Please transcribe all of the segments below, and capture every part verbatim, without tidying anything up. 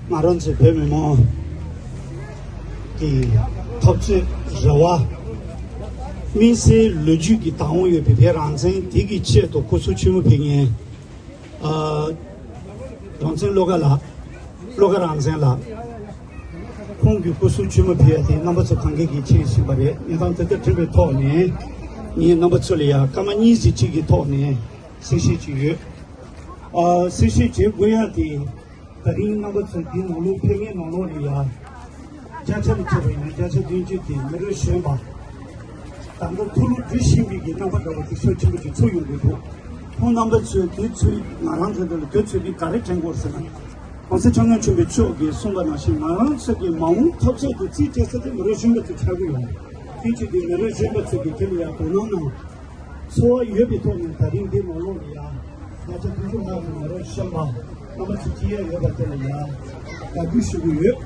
ང་རང་ཚོའི་བོད་མི་མང་གི་འཐབ་རྩོད་རེ་བ། དམིགས་བསལ་ལོ་རྒྱུས་ཀྱི་བདག་དབང་ཡོད་པའི་བོད་རང་བཙན་དེ་གི་ཆེད་དུ་སྐུ་གཟུགས་ཆེན་མོ་ཕེབས་མཁན། ཨ། རང་བཙན་བློ་དགའ་ལགས། བློ་དགའ་རང་བཙན་ལགས། ཁོང་གི་སྐུ་གཟུགས་ཆེན་མོ་ཕེབས་ཡ་དེ་རྣམ་པ་ཚོ་གང་གས་ཀྱིས་མཁྱེན་བཞིན་པ་རེད། ཉེ་དང་དེ་ལྟར་དྲན་པའི་ཐོག་ནས་ངས་རྣམ་པ་ཚོ་ལ་ཡ་སྐར་མ་གཉིས་ཙམ་གཅིག་གི་ཐོག་ནས་གསལ་བཤད་ཅིག་ཡོད། ཨ། གསལ་བཤད་བྱེད་དགོས་ཡ་དེ། ད་རིང་རྣམ་པ་ཚོ་འདིའི་ནང་ལོགས་ཕེབས་མཁན་ནང་ལོགས་ལ་ཡ། བརྒྱ་ཆ་ལ་ཆ་བ་ཡིན་ན་བརྒྱ་ཆ་བདུན་ཅུ་དེ་མི་རབས་གཞོན་པ། ད་ལྟ་མཐོ་སློབ་འགྲོ་བཞིན་པའི་གི་རྣམ་པ་འདྲ་བ་དེ་ཤུགས་ཆེན་པོ་ཅིག་ཚུར་ཡོང་གི་འདུག་ཁོང་རྣམ་པ་ཚོས་དེ་ཚོས་ང་རང་ཚོ་འདི་ལ་དུས་ཚོད་འདི་ག་རེ་དྲན་དགོས་ཟེར་ན། ༸གོང་ས་༸སྐྱབས་མགོན་ཆེན་པོ་མཆོག་གིས་གསུངས་པ་ནང་བཞིན་ང་རང་ཚོ་གི་མ་འོངས་འཐབ་རྩོད་དེ་རྩིས་སྤྲད་ས་དེ་མི་རབས་གཞོན་པ་ཚོ་ཆགས་ཀྱི་ཡོད། དེ་བྱས་ཏེ་མི་རབས་གཞོན་པ་ཚོ་གི་དེ་ལ་ཡང་དོ་སྣང་གནང་། ཚོར་བ་ཡོད་པའི་ཐོག་ནས་ད་རིང་འདི་ནང་ལོགས་ལ་ཡ། ང་ཚོ་དུས་ཚོད་ལྷག་ཙམ་མ་རོགས་ཤམ་པ་རྣམ་པ་ཚོ་སྐྱེ་ཡ་ཡོད་པ་དེ་ལ་ཡ། དགའ་སྐྱིད་ཞུ་གི་ཡོད།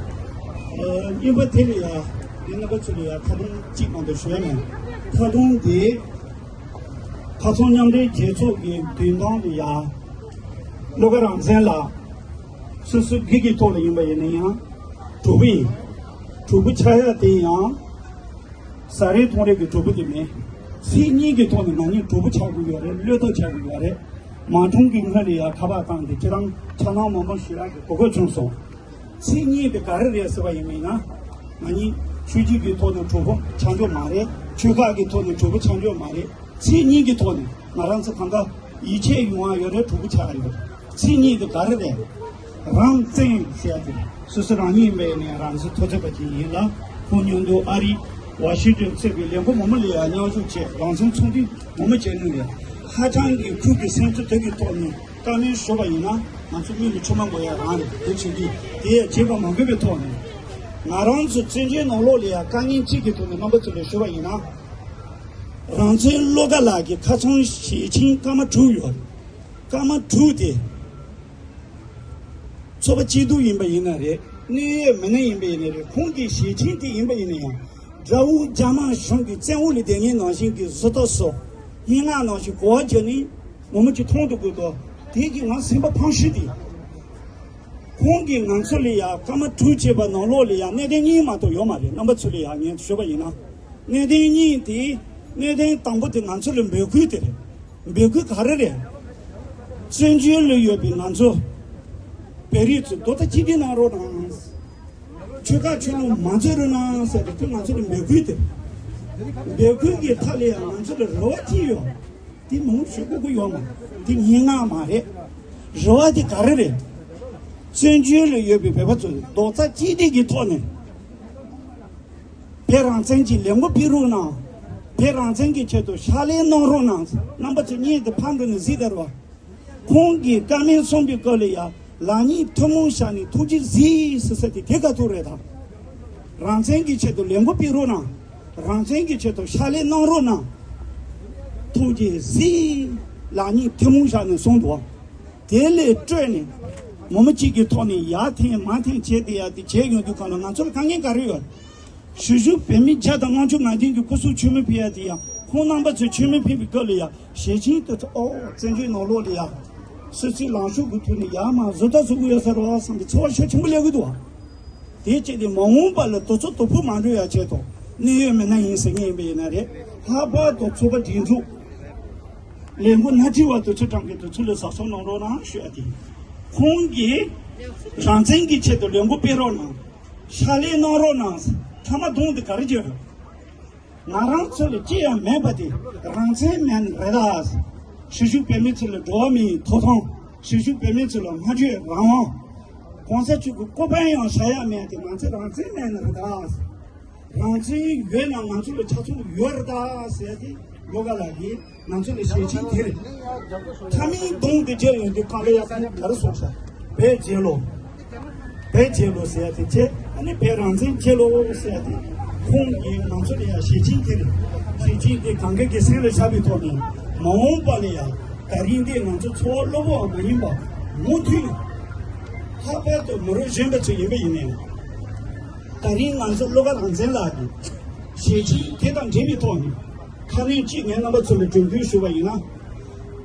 ཨ། གཉིས་པ་དེ་ལ་ཡ། འདི་རྣམ་པ་ཚོ་ལ་ཡ་ཁ་སྟོང་གཅིག་མ་གཏོགས་ཞུ་ཡ་མེད། ཁ་སྟོང་དེ། ཁ་སང་མཉམ་འབྲེལ་རྒྱལ་ཚོགས་ཀྱི་མདུན་ཐང་ལ་ཡ། བློ་དགའ་རང་བཙན་ལགས། སོ་སོའི་སྒེར་གྱི་ཐོག་ལ་ཡིན་པ་ཡིན་ན་ཡང་། གྲོགས་པོ་ཡིན། གྲོགས་པོ་ཆགས་ཡ་དེ་ཡང་། ཟ་རེས་འཐུང་རེས་ཀྱི་གྲོགས་པོ་དེ་མིན། ཚིག་གཉིས་ཀྱི་ཐོག་ནས་ང་གཉིས་གྲོགས་པོ་ཆགས་དགོས་ཡོད་རེད། བློས་གཏོང་བྱ་དགོས་ཡོད་རེད། མ་གྲོངས་ཀྱི་སྔོན་ལ་ཡ་ཁ་པར་བཏང་སྟེ་ཁྱེད་རང་ཆ་ཚང་མང་པོ་ཞུ་ཡག་གི་གོ་སྐབས་བྱུང་སོང་། ཚིག་གཉིས་དེ་ག་རེ་རེད་ཟེར་བ་ཡིན་མིན་ན། ང་གཉིས་ཆོས་བརྒྱུད་ཀྱི་ཐོག་ནས་གྲོགས་པོ་ཆགས་འཇོག་མ་རེད། ཆོལ་ཁ་གི་ཐོག་ནས་གྲོགས་པོ་ཆགས་འཇོག་མ་རེད། ཚིག་གཉིས་ཀྱི་ཐོག་ནས་ང་རང་ཚོ་གང་ག་ཡིད་ཆེས་ཡོང་བ་ཡོད་རེད། གྲོགས་པོ་ཆགས་ཡོད། ཚིག་གཉིས་དེ་ག་རེ་རེད། རང་བཙན་ཟེར་ཡ་དེ་སོ་སོ་རང་ཉིད་ཡིན་པ་ཡིན་ནའི་རང་བཙན་ཐོབ་ཐུབ་པ་ཅིག་ཡིན་ལ། ཁོང་མཉམ་དུ་ཨ་རི་ཝ་ཤིང་ཏོན་གཙོས་པའི་ལས་འགུལ་མང་པོ་ལ་ཡང་མཉམ་ཞུགས་བྱས། རང་བཙན་ཚོགས་འདུ་མང་པོ་བྱས་ནས་ཡང་ཧ་ཅང་གི་ཁུར་གྱི་སེམས་ཚོར་དེ་གི་ཐོག་ནས་བཀའ་མོལ་ཞུས་པ་ཡིན་ན་ང་ཚོ་མིག་ལ་མཆི་མ་འགོ་ཡ་རང་རེད། དེ་བྱེད་དུས་དེ་ཡང་བརྗེད་པ་མ་དགོས་པའི་ཐོག་ནས། ང་རང་ཚོ་བཙན་བྱོལ་ནང་ལོགས་ལ་ཡང་དཀའ་ངལ་གཅིག་གི་ཐོག་ནས་རྣམ་པ་ཚོ་ལ་ཞུས་པ་ཡིན་ན། རང་བཙན་བློ་དགའ་ལགས་ཀྱི་ཁ་ཚོན་ཞལ་ཆེམས་སྐར་མ་དྲུག་ཡོད། སྐར་མ་དྲུག་དེ། ཚོགས་པ་སྐྱིད་སྡུག་ཡིན་པ་ཡིན་ན་རེད། གནད་ཡོད་མི་སྣ་ཡིན་པ་ཡིན་ན་རེད། ཁོང་གི་ཞལ་ཆེམས་དེ་ཡིན་པ་ཡིན་ན་ཡང་། དགྲ་བོ་རྒྱ་དམར་གཞུང་གི་བཙན་འོག་ལ་བསྡད་མཁན་ནང་བཞིན་གྱི་བཟོ་ལྟ་བཟོ། སྙན་ངག་ནང་བཞིན་གོ་བ་བརྒྱབ་ནས་ངོ་མ་ཅིག་མཐོང་དུ་དགོས་དོ། དེ་གིས་ང་སེམས་པ་ཕངས་ཤི་དེ། ཁོང་གིས་ང་ཚོ་ལ་ཡ་སྐར་མ་དྲུག་བྱས་པ་ནང་ལོགས་ལ་ཡ་གནད་དོན་གཉིས་མ་གཏོགས་ཡོད་མ་རེད། རྣམ་པ་ཚོ་ལ་ཡ་ངས་ཞུས་པ་ཡིན་ན། གནད་དོན་གཉིས་དེ། གནད་དོན་དང་པོ་དེ་ང་ཚོ་ལ་འབོད་སྐུལ་དེ་རེད། འབོད་སྐུལ་ག་རེ་རེད། བཙན་བྱོལ་ལ་ཡོད་པའི་ང་ཚོ་བོད་རིགས་ཚོ་རྡོག་རྩ་གཅིག་སྒྲིལ་གནང་རོགས་གནང་། ཆོལ་ཁ་ཆོས་ལུགས་མ་རྩོད་རོགས་གནང་ཟེར་ཏེ་དེ་ང་ཚོ་ལ་འབོད་སྐུལ་དེ། འབོད་སྐུལ་གྱི་མཐའ་ལ་ཡང་ང་ཚོ་ལ་རེ་བ་ཅི་ཡོད། དེ་མང་ཤོས་གོ་གི་ཡོད་མ་རེད། དེ་སྙན་ངག་མ་རེད། རེ་བ་དེ་ག་རེ་རེད། བཙན་བྱོལ་ལ་ཡོད་པའི་བོད་པ་ཚོས་རྡོག་རྩ་གཅིག་སྒྲིལ་གྱི་ཐོག་ནས། བོད་རང་བཙན་གྱི་ལས་འགུལ་སྤེལ་རོགས་གནང་། བོད་རང་བཙན་གྱི་ཆེད་དུ་ཕྱག་ལས་གནང་རོགས་གནང་། རྣམ་པ་ཚོ་གཉིས་དེ་ཕར་འགྲོ་ནས་གཟིགས་དར་བ། ཁོང་གིས་བཀའ་མོལ་གསུངས་པའི་སྐབས་ལ་ཡ་ལག་གཉིས་ཐུན་མོང་བཞག་ནས་ཐུགས་རྗེ་གཟིགས་ཟེར་ས་དེ་དེ་ག་ཐུག་རེད་ད། རང་བཙན་གྱི་ཆེད་དུ་ལས་འགུལ་སྤེལ་རོགས་གནང་། རང་བཙན་གྱི་ཆེད་དུ་ཕྱག་ལས་གནང་རོགས་གནང་། ཐུགས་རྗེ་གཟིགས། ལག་གཉིས་ཐུན་མོང་བཞག་ནས་གསུངས་འདུག་དེ་ལས་སྤྲོས་ནས་ངོ་མ་གཅིག་གི་ཐོག་ནས་ཡར་འཐེན་མར་འཐེན་བྱས་ཏེ་ཡ་དེ་བྱས་ཡོང་དུས་གང་ལ་ང་ཚོར་དཀའ་ངལ་ག་རེ་ཡོད། གཞིས་བཞུགས་བོད་མི་བརྒྱ་དང་ལྔ་བཅུ་ང་བདུན་གྱི་སྐུ་གཟུགས་མཆོད་མེ་ཕུལ་ཡ་དེ་ཡང་ཁོང་རྣམ་པ་ཚོས་མཆོད་མེ་ཕུལ་བའི་སྐབས་ལ་ཡང་ཞལ་ཆེམས་དེ་ཚོ་ཨོ་བཙན་བྱོལ་ནང་ལོགས་ལ་ཡང་སུད་སི་ལངས་ཕྱོགས་ཀྱི་ཐོག་ནས་ཡར་མར་བཟོ་ལྟ་བཟོ་གི་ཡོད་ས་རེད་བསམ་པའི་ཚོར་བ་ཤུགས་ཆེན་པོ་སླེབས་ཀྱི་འདུག་བ། དེ་བྱས་ཏེ་མ་འོངས་པ་ལ་དུས་ཚོད་དོ་ཕོག་མ་འགྲོ་ཡ་ཆེད་དུ་གནད་ཡོད་མི་སྣ་ཡིན་ཟེར་མཁན་ཡིན་པ་ཡིན་ན་རེད། ལྷག་པར་དུ་ཚོགས་པ་སྒྲིག་འཛུགས་ལས་འགུལ་སྣེ་ཁྲིད་པ་དེ་ཚོ་གྲངས་ཀྱི་དེ་ཚོ་ལ་གཟབ་གཟབ་གནང་རོགས་གནང་ཞུ་ཡ་དེ། ཁོང་གིས་རང་བཙན་གྱི་ཆེད་དུ་ལས་འགུལ་སྤེལ་རོགས་གནང་། ཕྱག་ལས་གནང་རོགས་གནང་། ཐ་མ་གདོང་དེ་ག་རེ་བརྗོད་རེད། ང་རང་ཚོ་ལ་ཅི་ཡང་མེད་པ་དེ་རང་བཙན་མེད་ནི་རེད་ད། གཞིས་བཞུགས་བོད་མི་ཚོ་ལ་འགྲོ་བ་མིའི་ཐོབ་ཐང་། གཞིས་བཞུགས་བོད་མི་ཚོ་ལ་སྨྲ་བརྗོད་རང་དབང་། གོང་ས་མཆོག་གི་སྐུ་པར་ཡང་བཞག་ཡ་མེད་དེ་ང་ཚོ་རང་བཙན་མེད་ནི་རེད་ད། རང་བཙན་ཡོད་ན་ང་ཚོ་ལ་ཆ་ཚང་ཡོད་རེད་ད་ཟེར་ཏེ་བློ་དགའ་ལགས་ཀྱིས་ང་ཚོ་ལ་ཞལ་ཆེམས་དེ་རེད། ཐ་མའི་གདོང་དེ་མཇལ་ཡོང་དུས་ཀ་ལ་ཡ་ཁོང་ག་རེ་གསུངས་ཤག་བོད་རྒྱལ་ལོ། བོད་རྒྱལ་ལོ་ཟེར་ཡ་དེ་བྱས། ཨ་ནི་བོད་རང་བཙན་རྒྱལ་ལོ་ཟེར་ཡ་དེ། ཁོང་གིས་ང་ཚོ་ལ་ཡ་ཞལ་ཆེམས་དེ་རེད། ཞལ་ཆེམས་དེ་གང་ག་གི་སེམས་ལ་བཞག་པའི་ཐོག་ནས་མ་འོངས་པ་ལ་ཡ་ད་རིང་འདི་ང་ཚོ་ཚོ་བ་སློབ་བུའང་མ་ཡིན་པ་མུ་མཐུད་ལྷག་པར་དུ་མི་རབས་གཞོན་པ་ཚོ་ཡིན་པ་ཡིན་ནའི། ད་རིང་ང་ཚོ་བློ་དགའ་རང་བཙན་ལགས་ཀྱི་ཞལ་ཆེམས་དེ་དང་འབྲེལ་བའི་ཐོག་ནས་ཁ་སྣོན་གཅིག་ངས་རྣམ་པ་ཚོ་ལ་འགྲེམས་སྟོན་ཞུ་བ་ཡིན་ན།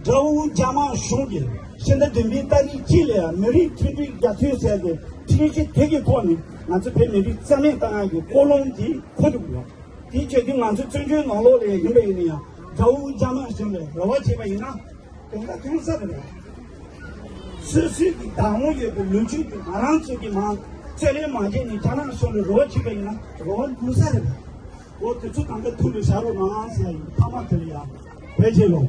དགྲ་བོ་རྒྱ་དམར་གཞུང་གིས་ཕྱི་ཟླ་བདུན་པའི་ཏ་རིག་གཅིག་ལ་མི་རིགས་མཐུན་སྒྲིལ་རྒྱ་མཚོའི་ཟེར་ཏེ་ཁྲི་ ཤེས་བྱ་དེ་གི་ཐོག་ནས་ང་ཚོ་བོད་མི་རིགས་རྩ་མེད་བཏང་ཡག་གི་ཀུན་སློང་དེ་འཁོར་འདུག་ཡོད། དེའི་ཆེད་དུ་ང་ཚོ་བཙན་བྱོལ་ནང་ལོགས་ལ་ཡིན་པ་ཡིན་ན་ཡང་དགྲ་བོ་རྒྱ་ནག་གཞུང་ལ་རེ་བ་བྱས་པ་ཡིན་ན་དོན་དག་ཐོན་ས་རེད། སོ་སོའི་གི་བདག་དབང་ཡོད་པའི་ལོ་རྒྱུས་ཀྱི་ང་རང་ཚོ་གི་མང་རྩོད་ལེན་མ་བྱས་ནས་རྒྱ་ནག་གཞུང་ལ་རེ་བ་བྱས་པ་ཡིན་ན་རེ་བ་འགྲུབ་ས་རེད། འོ་དེ་ཚོ་གང་ག་ཐུགས་ལ་བཞག་རོགས་གནང་ཟེར་ཡ་ཡིན། ཐ་མ་དེ་ལ་ཡང་བོད་རྒྱལ་ལོ།